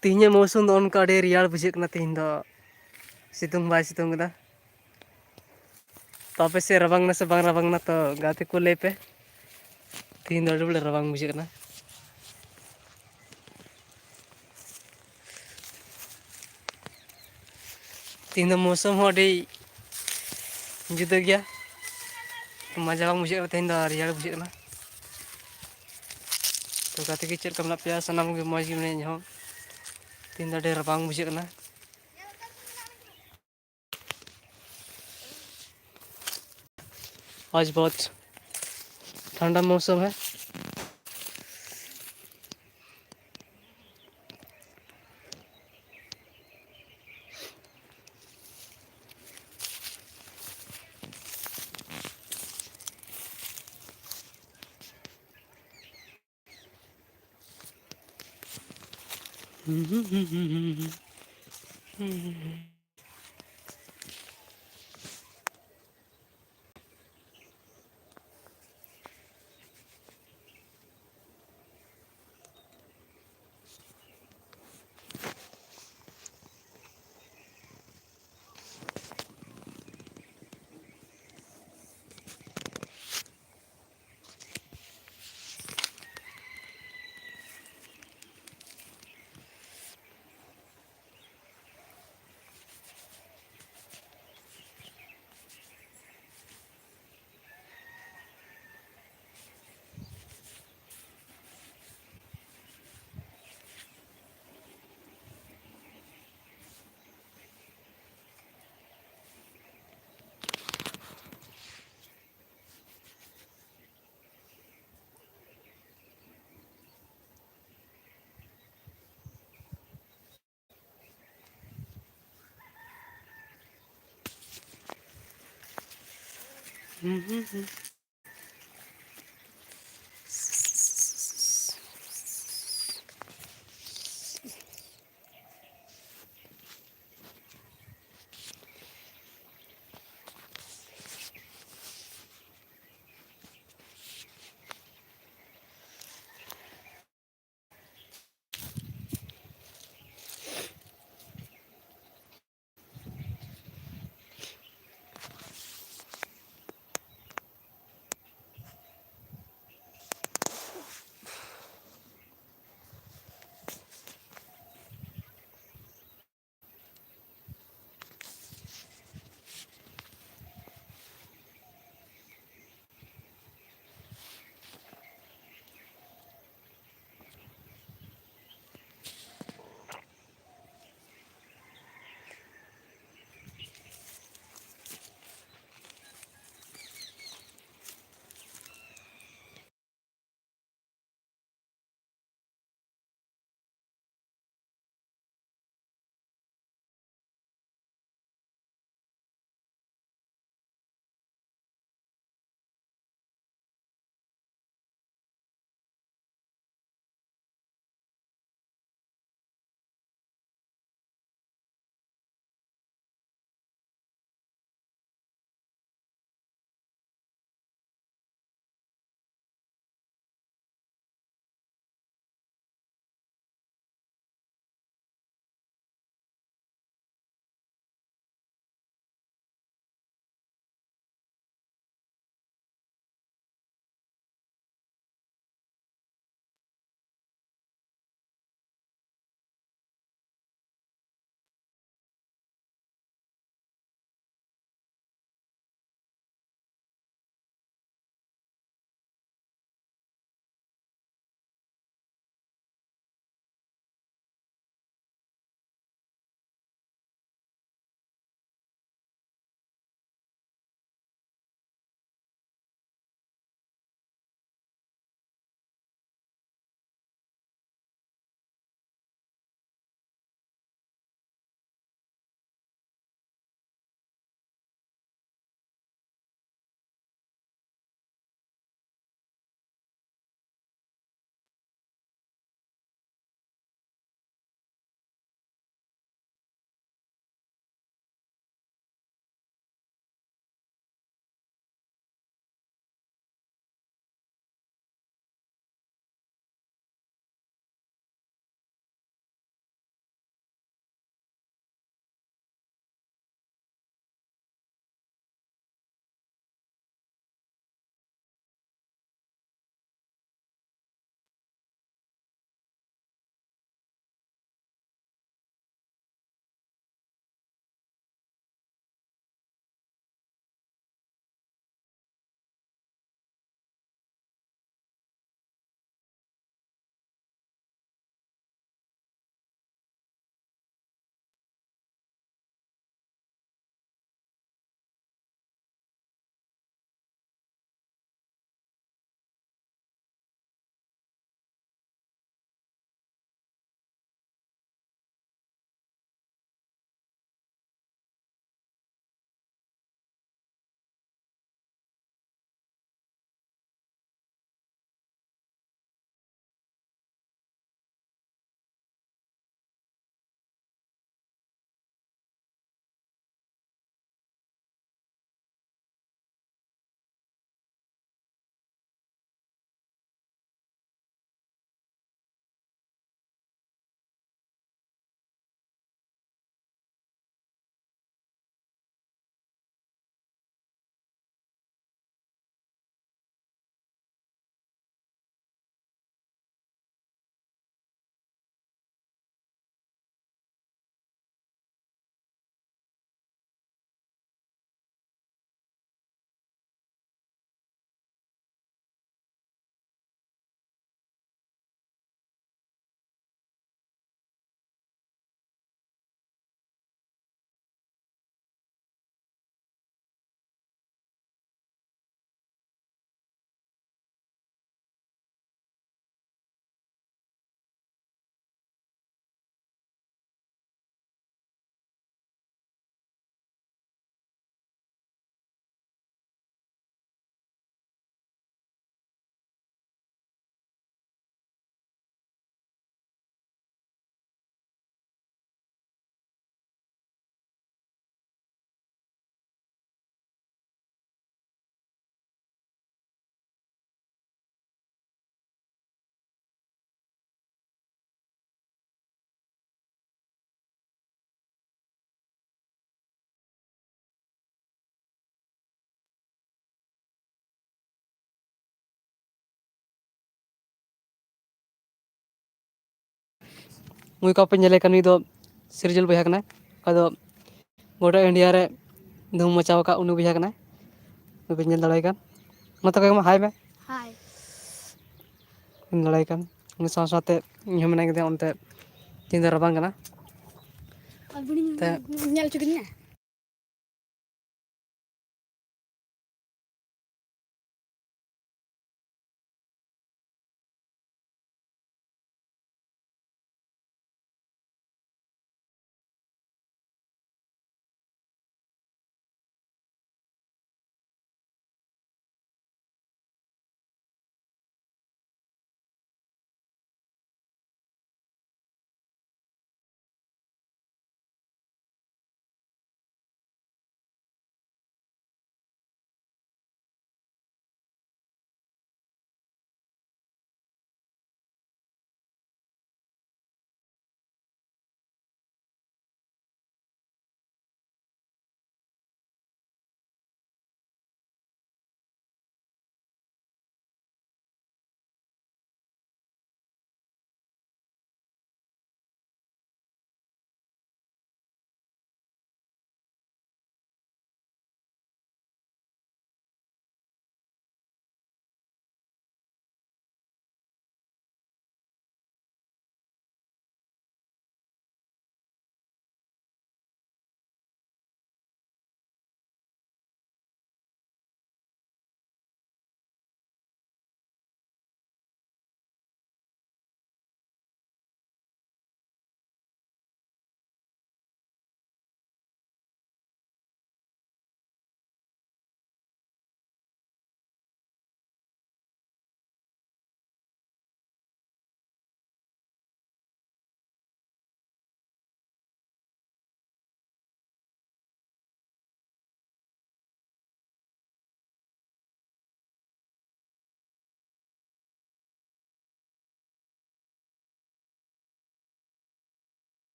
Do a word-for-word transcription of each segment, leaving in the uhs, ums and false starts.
ᱛᱮᱦᱮᱧᱟᱜ ᱢᱳᱥᱩᱢ ᱫᱚ ᱚᱱᱠᱟ ᱟᱹᱰᱤ ᱨᱮᱭᱟᱲ ᱵᱩᱡᱷᱟᱹᱜ ᱠᱟᱱᱟ᱾ ᱛᱮᱦᱮᱧ ᱫᱚ ᱥᱤᱛᱩᱝ ᱵᱟᱭ ᱥᱤᱛᱩᱝ ᱠᱮᱫᱟ᱾ ᱛᱚ ᱟᱯᱮ ᱥᱮᱫ ᱨᱟᱵᱟᱝ ᱱᱟ ᱥᱮ ᱵᱟᱝ ᱨᱟᱵᱟᱝ ᱱᱟ? ᱛᱚ ᱜᱟᱛᱮ ᱠᱚ ᱞᱟᱹᱭ ᱯᱮ, ᱛᱮᱦᱮᱧ ᱫᱚ ᱟᱹᱰᱤ ᱵᱚᱞᱮ ᱨᱟᱵᱟᱝ ᱵᱩᱡᱷᱟᱹᱜ ᱠᱟᱱᱟ᱾ ᱛᱮᱦᱮᱧ ᱫᱚ ᱢᱳᱥᱩᱢ ᱦᱚᱸ ᱟᱹᱰᱤ ᱡᱩᱫᱟᱹ ᱜᱮᱭᱟ, ᱢᱚᱡᱟ ᱵᱟᱝ ᱵᱩᱡᱷᱟᱹᱜ ᱠᱟᱱᱟ᱾ ᱛᱮᱦᱮᱧ ᱫᱚ ᱨᱮᱭᱟᱲ ᱵᱩᱡᱷᱟᱹᱜ ᱠᱟᱱᱟ᱾ ᱛᱚ ᱜᱟᱛᱮ ᱠᱚ ᱪᱮᱫ ᱞᱮᱠᱟ ᱢᱮᱱᱟᱜ ᱯᱮᱭᱟ? ᱥᱟᱱᱟᱢ ᱜᱮ ᱢᱚᱡᱽ ᱜᱮ ᱢᱮᱱᱟᱧᱟ ᱤᱧ ᱦᱚᱸ᱾ ᱛᱮᱦᱮᱧ ᱫᱚ ᱟᱹᱰᱤ ᱨᱟᱵᱟᱝ ᱵᱩᱡᱷᱟᱹᱜ ᱠᱟᱱᱟ᱾ आज बहुत ठंडा मौसम है। ᱱᱩᱭ ᱠᱚᱯᱮ ᱧᱮᱞᱮ ᱠᱟᱱ, ᱱᱩᱭ ᱫᱚ ᱥᱤᱨᱡᱚᱞ ᱵᱚᱭᱦᱟ ᱠᱟᱱᱟᱭ᱾ ᱚᱠᱟ ᱫᱚ ᱜᱚᱴᱟ ᱤᱱᱰᱤᱭᱟ ᱨᱮ ᱫᱷᱩᱢ ᱢᱟᱪᱟᱣ ᱟᱠᱟᱫ ᱩᱱᱤ ᱵᱚᱭᱦᱟ ᱠᱟᱱᱟᱭ᱾ ᱱᱩᱭ ᱯᱮ ᱧᱮᱞ ᱫᱟᱲᱮᱭᱟᱭ ᱠᱟᱱ᱾ ᱢᱟ ᱛᱚᱵᱮ ᱢᱟ ᱦᱟᱭ ᱢᱮ᱾ ᱦᱟᱭ᱾ ᱧᱮᱞ ᱫᱟᱲᱮᱭᱟᱭ ᱠᱟᱱ᱾ ᱩᱱᱤ ᱥᱟᱶ ᱥᱟᱶᱛᱮ ᱤᱧ ᱦᱚᱸ ᱢᱮᱱᱟᱭ ᱠᱟᱫᱮᱭᱟ ᱚᱱᱛᱮ᱾ ᱛᱮᱦᱮᱧ ᱫᱚ ᱨᱟᱵᱟᱝ ᱠᱟᱱᱟ᱾ ᱟᱨ ᱵᱤᱱᱤ ᱛᱮ ᱧᱮᱞ ᱦᱚᱪᱚ ᱠᱤᱫᱤᱧᱟ᱾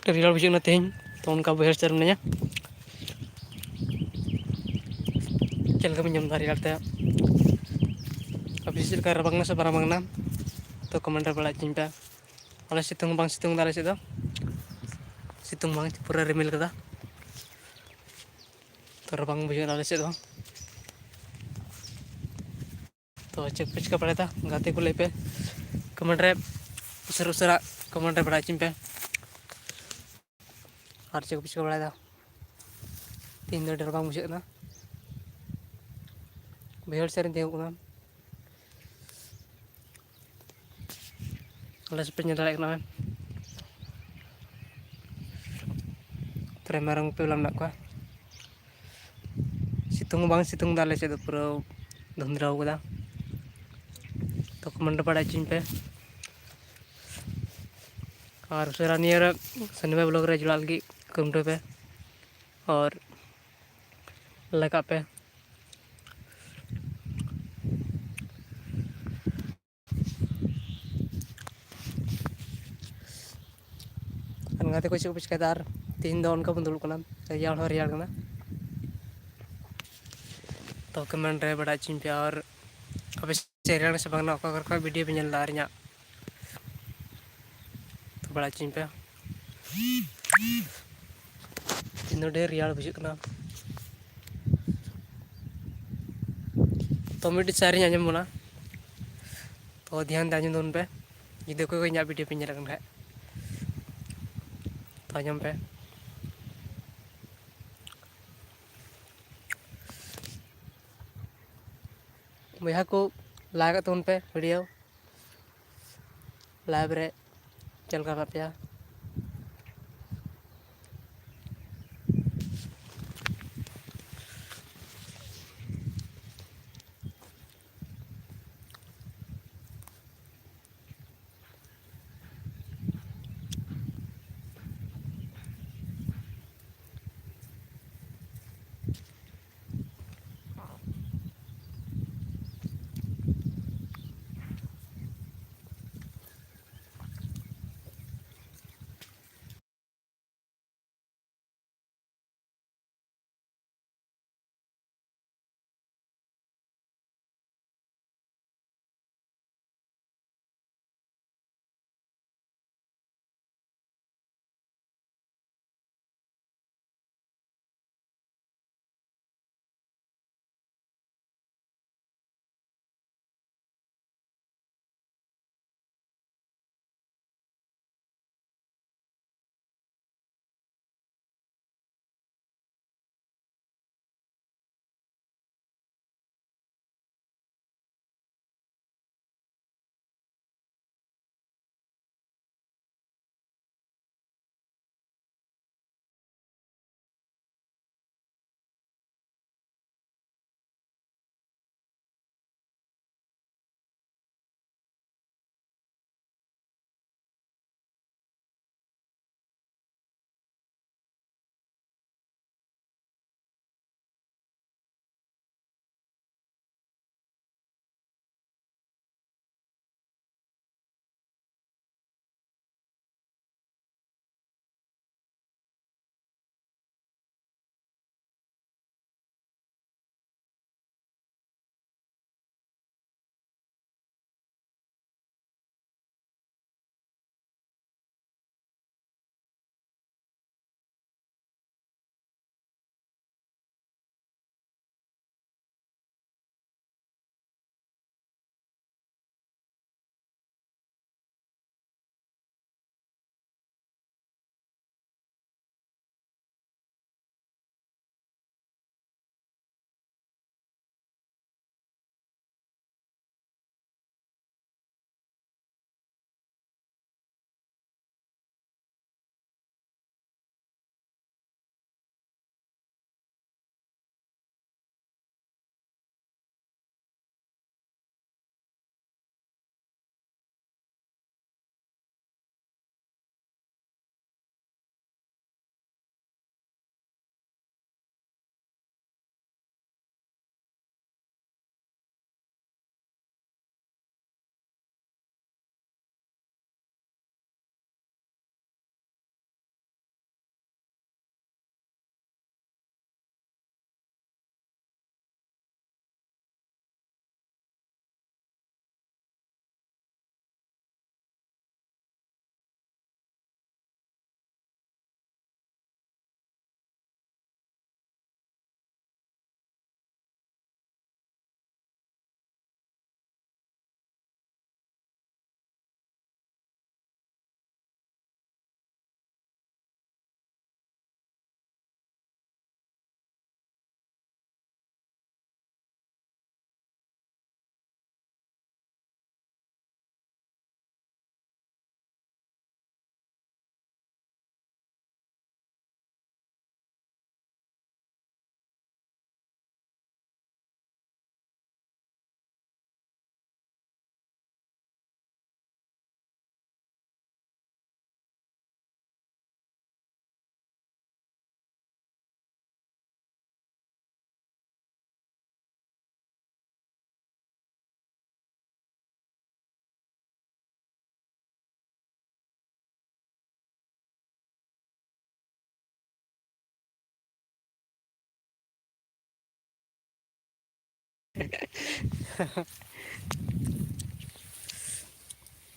ᱨᱮᱭᱟᱲ ᱵᱩᱡᱷᱟᱹᱜ ᱠᱟᱱᱟ ᱛᱮᱦᱮᱧ, ᱛᱚ ᱚᱱᱠᱟ ᱵᱟᱹᱭᱦᱟᱹᱲ ᱥᱮᱫ ᱨᱮ ᱢᱤᱱᱟᱹᱧᱟ᱾ ᱪᱮᱫ ᱞᱮᱠᱟ ᱵᱤᱱ ᱡᱚᱢ ᱮᱫᱟ ᱨᱮᱭᱟᱲ ᱛᱮ? ᱟᱯᱮ ᱥᱮᱫ ᱪᱮᱫ ᱞᱮᱠᱟ ᱨᱟᱵᱟᱝ ᱠᱟᱱᱟ ᱥᱮ ᱵᱟᱝ ᱨᱟᱵᱟᱝ ᱠᱟᱱᱟ? ᱛᱚ comment ᱨᱮ ᱵᱟᱲᱟᱭ ᱦᱚᱪᱚᱧ ᱯᱮ᱾ ᱟᱞᱮ ᱥᱤᱛᱩᱝ ᱵᱟᱝ ᱥᱤᱛᱩᱝ ᱮᱫᱟ ᱟᱞᱮ ᱥᱮᱫ ᱫᱚ, ᱥᱤᱛᱩᱝ ᱵᱟᱝ, ᱯᱩᱨᱟᱹ ᱨᱤᱢᱤᱞ ᱠᱟᱫᱟ᱾ ᱛᱚ ᱨᱟᱵᱟᱝ ᱵᱩᱡᱷᱟᱹᱜ ᱠᱟᱱᱟ ᱟᱞᱮ ᱥᱮᱫ ᱫᱚ᱾ ᱛᱚ ᱪᱮᱫ ᱯᱮ ᱪᱤᱠᱟᱹ ᱵᱟᱲᱟᱭᱮᱫᱟ ᱜᱟᱛᱮ ᱠᱚ, ᱞᱟᱹᱭ ᱯᱮ comment ᱨᱮ, ᱩᱥᱟᱹᱨᱟ ᱩᱥᱟᱹᱨᱟ comment ᱨᱮ ᱵᱟᱲᱟᱭ ᱦᱚᱪᱚᱧ ᱯᱮ᱾ ᱟᱨ ᱪᱮᱫ ᱠᱚᱯᱮ ᱪᱤᱠᱟᱹ ᱵᱟᱲᱟᱭᱮᱫᱟ? ᱛᱮᱦᱮᱧ ᱫᱚ ᱟᱹᱰᱤ ᱨᱟᱵᱟᱝ ᱵᱩᱡᱷᱟᱹᱜ ᱠᱟᱱᱟ, ᱵᱟᱹᱭᱦᱟᱹᱲ ᱥᱮᱫ ᱨᱮᱧ ᱛᱤᱸᱜᱩ ᱠᱟᱱᱟ᱾ ᱟᱞᱮ ᱥᱮᱫ ᱯᱮ ᱧᱮᱞ ᱫᱟᱲᱮᱭᱟᱜ ᱠᱟᱱᱟ, ᱯᱨᱟᱭ ᱢᱮᱨᱚᱢ ᱜᱩᱯᱤ ᱵᱟᱞᱟ ᱢᱮᱱᱟᱜ ᱠᱚᱣᱟ᱾ ᱥᱤᱛᱩᱝ ᱦᱚᱸ ᱵᱟᱝ ᱥᱤᱛᱩᱝ ᱮᱫᱟ ᱟᱞᱮ ᱥᱮᱫ ᱫᱚ, ᱯᱩᱨᱟᱹ ᱫᱷᱩᱸᱫᱽᱨᱟᱣ ᱠᱟᱫᱟ᱾ ᱛᱚ comment ᱨᱮ ᱵᱟᱲᱟᱭ ᱦᱚᱪᱚᱧ ᱯᱮ᱾ ᱟᱨ ᱩᱥᱟᱹᱨᱟ ᱱᱤᱭᱟᱹ ᱨᱮ ᱥᱟᱱᱤᱢᱟ vlog ᱨᱮ ᱡᱚᱲᱟᱜ ᱞᱟᱹᱜᱤᱫ ᱠᱩᱨᱩᱢᱩᱴᱩᱭ ᱯᱮ ᱟᱨ like ᱟᱜ ᱯᱮ᱾ ᱟᱨ ᱜᱟᱛᱮ ᱠᱚ ᱪᱮᱫ ᱠᱚᱯᱮ ᱪᱤᱠᱟᱹᱭᱮᱫᱟ? ᱟᱨ ᱛᱮᱦᱮᱧ ᱫᱚ ᱚᱱᱠᱟ ᱵᱚᱱ ᱫᱩᱲᱩᱵ ᱠᱟᱱᱟ, ᱨᱮᱭᱟᱲ ᱦᱚᱸ ᱨᱮᱭᱟᱲ ᱠᱟᱱᱟ᱾ ᱛᱚ comment ᱨᱮ ᱵᱟᱲᱟᱭ ᱦᱚᱪᱚᱧ ᱯᱮ᱾ ᱟᱨ ᱟᱯᱮ ᱥᱮᱫ ᱨᱮᱭᱟᱲ ᱥᱮ ᱵᱟᱝ, ᱚᱠᱟ ᱠᱚᱨᱮ ᱠᱷᱚᱱ video ᱯᱮ ᱧᱮᱞ ᱮᱫᱟ ᱟᱨ ᱤᱧᱟᱹᱜ, ᱛᱚ ᱵᱟᱲᱟᱭ ᱦᱚᱪᱚᱧ ᱯᱮ᱾ ᱛᱮᱦᱮᱧ ᱫᱚ ᱰᱷᱮᱨ ᱨᱮᱭᱟᱲ ᱵᱩᱡᱷᱟᱹᱜ ᱠᱟᱱᱟ᱾ ᱛᱚ ᱢᱤᱫᱴᱤᱡ ᱥᱮᱨᱮᱧ ᱟᱸᱡᱚᱢ ᱵᱚᱱᱟ, ᱛᱚ ᱫᱷᱮᱭᱟᱱ ᱛᱮ ᱟᱸᱡᱚᱢ ᱛᱟᱵᱚᱱ ᱯᱮ, ᱡᱩᱫᱤ ᱚᱠᱚᱭ ᱠᱚ ᱤᱧᱟᱹᱜ video ᱯᱮ ᱧᱮᱞᱮᱫ ᱠᱟᱱ ᱠᱷᱟᱡ᱾ ᱛᱚ ᱟᱸᱡᱚᱢ ᱯᱮ᱾ ᱵᱚᱭᱦᱟ ᱠᱚ, like ᱟᱜ ᱛᱟᱵᱚᱱ ᱯᱮ video᱾ Live ᱨᱮ ᱪᱮᱫ ᱞᱮᱠᱟ ᱢᱮᱱᱟᱜ ᱯᱮᱭᱟ?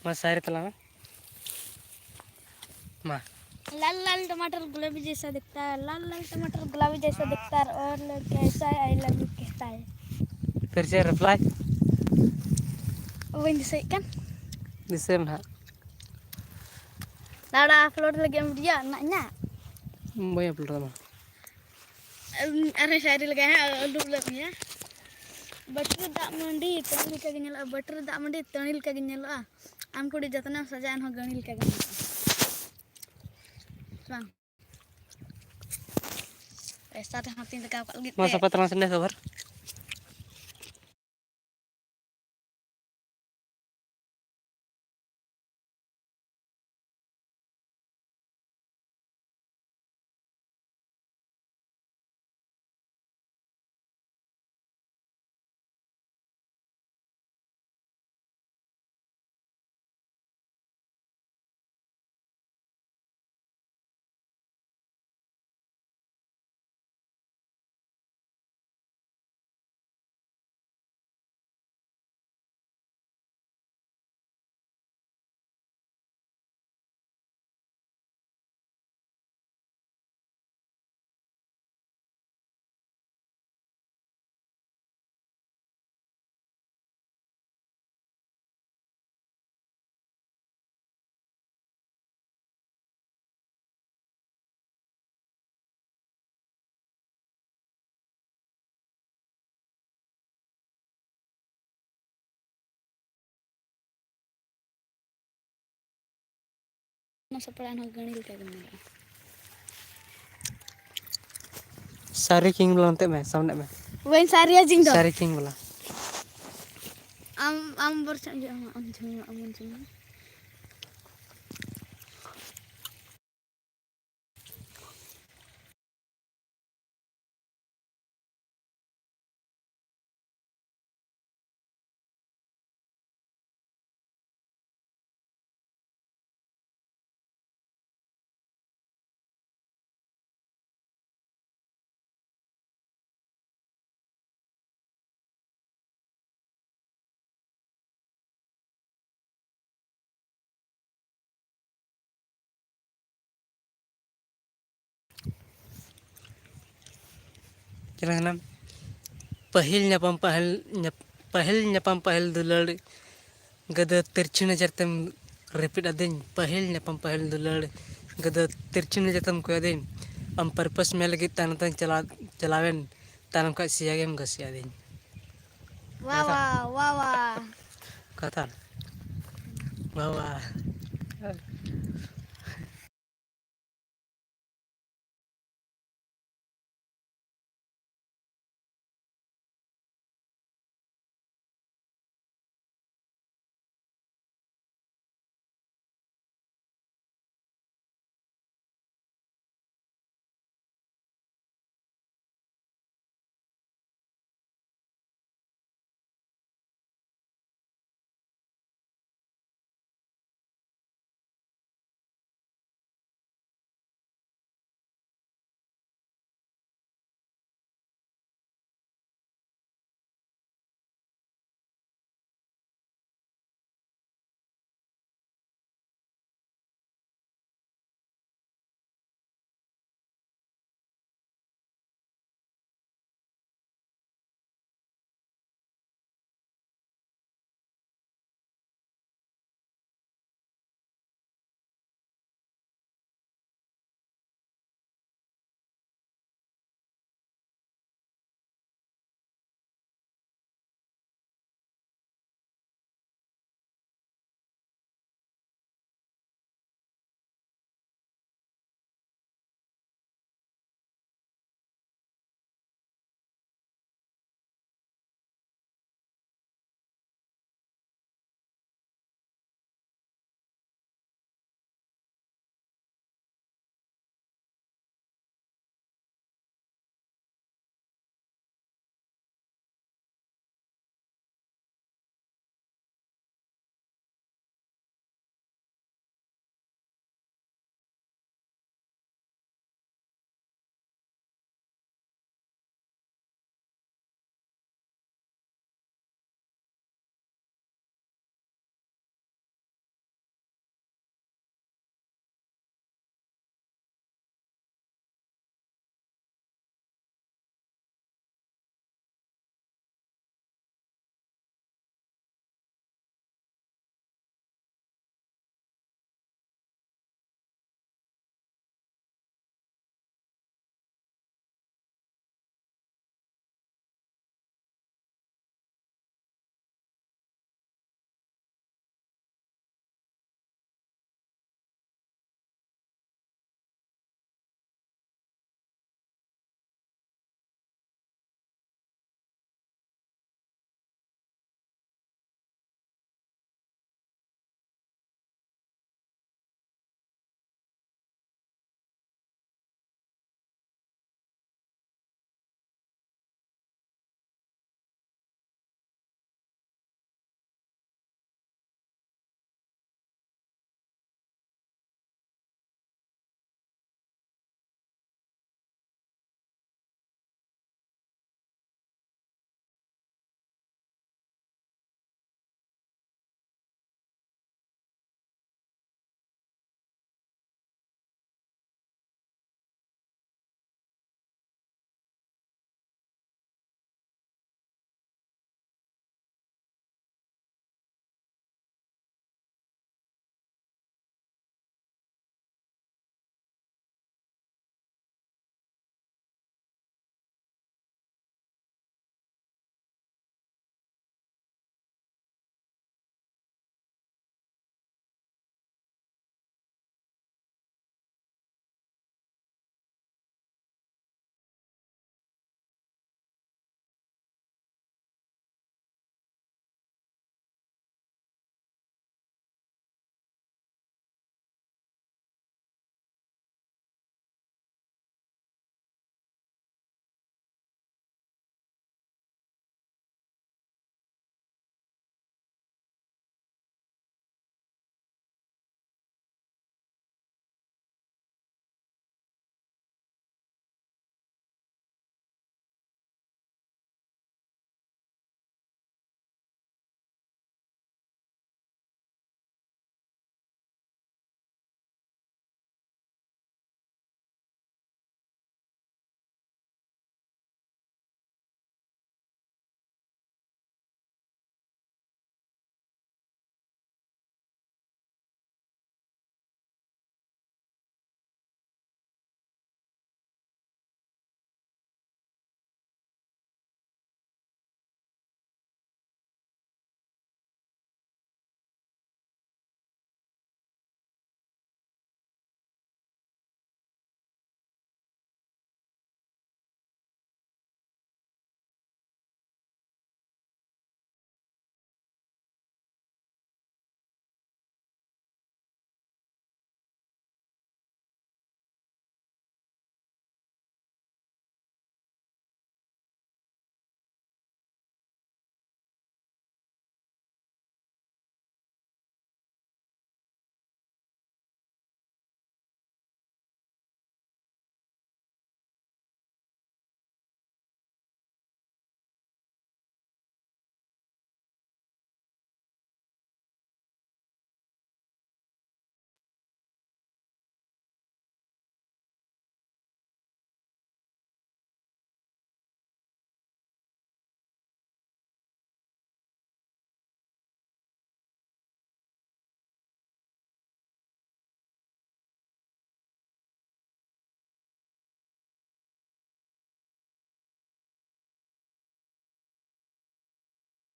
ᱢᱟ ᱥᱟᱭᱨᱮ ᱛᱟᱞᱟᱝ ᱢᱮ᱾ ᱢᱟ᱾ लाल लाल टमाटर गुलाबी जैसा दिखता है, लाल लाल टमाटर गुलाबी जैसा दिखता है, और लोग कैसा है, आई लव यू कहता है। फिर से रिप्लाई। ᱵᱟᱹᱧ ᱫᱤᱥᱟᱹᱭᱮᱫ ᱠᱟᱱ᱾ ᱫᱤᱥᱟᱹᱭ ᱢᱮ ᱱᱟᱦᱟᱜ᱾ ᱫᱟᱲᱟ ᱟᱯᱞᱳᱰ ᱞᱟᱹᱜᱤᱫ ᱮᱢ ᱵᱷᱤᱰᱤᱭᱳ ᱢᱮᱱᱟᱜ ᱤᱧᱟ᱾ ᱵᱟᱹᱧ ᱟᱯᱞᱳᱰ ᱟᱢᱟ᱾ ᱟᱨᱦᱚᱸ ᱥᱟᱭᱨᱤ ᱞᱟᱜᱟᱭ ᱦᱟᱸᱜ, ᱟᱹᱞᱩ ᱞᱮ ᱩᱭᱟ᱾ ᱵᱟᱹᱴᱨᱤ ᱫᱟᱜ ᱢᱟᱹᱰᱤ ᱛᱟᱹᱱᱤ ᱞᱮᱠᱟ ᱜᱮ ᱧᱮᱞᱚᱜᱼᱟ, ᱵᱟᱹᱴᱨᱤ ᱫᱟᱜ ᱢᱟᱹᱰᱤ ᱛᱟᱹᱱᱤ ᱞᱮᱠᱟ ᱜᱮ ᱧᱮᱞᱚᱜᱼᱟ᱾ ᱟᱢ ᱠᱩᱲᱤ ᱡᱚᱛᱱᱟᱢ ᱥᱟᱡᱟ ᱮᱱᱦᱚᱸ ᱜᱟᱹᱲᱤ ᱞᱮᱠᱟ ᱜᱮ ᱧᱮᱞᱚᱜᱼᱟ᱾ ᱵᱟᱝ᱾ ᱯᱚᱭᱥᱟ ᱛᱮᱦᱚᱸ ᱛᱤᱧ ᱞᱟᱜᱟᱣ ᱠᱟᱜ ᱞᱟᱹᱜᱤᱫ ᱢᱟ ᱛᱮ᱾ ᱥᱟᱯᱲᱟᱣ ᱛᱟᱞᱟᱝ ᱥᱮ ᱱᱮᱥ ᱳᱵᱷᱟᱨ᱾ ᱚᱱᱟ ᱥᱟᱯᱲᱟᱣ ᱮᱱᱦᱚᱸ ᱜᱟᱹᱲᱤ ᱞᱮᱠᱟ ᱜᱮᱢ ᱧᱮᱞᱚᱜᱼᱟ᱾ ᱥᱟᱹᱨᱤ ᱠᱤᱝ ᱵᱟᱞᱟ ᱚᱱᱛᱮ ᱢᱮ, ᱥᱟᱢᱱᱮ ᱢᱮ᱾ ᱵᱟᱹᱧ ᱥᱟᱹᱨᱤᱭᱟ ᱡᱤᱧ ᱫᱚ᱾ ᱥᱟᱹᱨᱤ ᱠᱤᱝ ᱵᱟᱞᱟ᱾ ᱟᱢ, ᱟᱢ ᱵᱚᱨᱪᱚᱢ ᱤᱭᱟᱹ, ᱟᱢ, ᱟᱢ ᱡᱷᱩᱢ, ᱟᱢ ᱡᱷᱩᱢ᱾ ᱪᱮᱫ ᱠᱟᱱᱟ? ᱯᱟᱹᱦᱤᱞ ᱧᱟᱯᱟᱢ ᱯᱟᱹᱦᱤᱞ ᱧᱟᱯ- ᱯᱟᱹᱦᱤᱞ ᱧᱟᱯᱟᱢ ᱯᱟᱹᱦᱤᱞ ᱫᱩᱞᱟᱹᱲ, ᱜᱟᱹᱫᱟᱹ ᱛᱤᱨᱪᱷᱤ ᱱᱚᱡᱚᱨ ᱛᱮᱢ ᱨᱤᱯᱤᱫ ᱟᱹᱫᱤᱧ᱾ ᱯᱟᱹᱦᱤᱞ ᱧᱟᱯᱟᱢ ᱯᱟᱹᱦᱤᱞ ᱫᱩᱞᱟᱹᱲ, ᱜᱟᱹᱫᱟᱹ ᱛᱤᱨᱪᱷᱤ ᱱᱚᱡᱚᱨ ᱛᱮᱢ ᱠᱚᱭᱚᱜ ᱟᱹᱫᱤᱧ᱾ ᱟᱢ ᱯᱟᱨᱯᱚᱥ ᱢᱮᱱ ᱞᱟᱹᱜᱤᱫ ᱛᱟᱭᱱᱚᱢ ᱛᱮᱧ ᱪᱟᱞᱟᱣ ᱪᱟᱞᱟᱣᱮᱱ, ᱛᱟᱭᱱᱚᱢ ᱠᱷᱚᱱ ᱥᱮᱭᱟ ᱜᱮᱢ ᱜᱟᱹᱥᱤ ᱟᱹᱫᱤᱧ᱾ ᱣᱟ ᱠᱟᱛᱷᱟ᱾ ᱣᱟ ᱣᱟ ᱣᱟ᱾ ᱠᱟᱛᱷᱟ᱾ ᱵᱟᱵᱟ᱾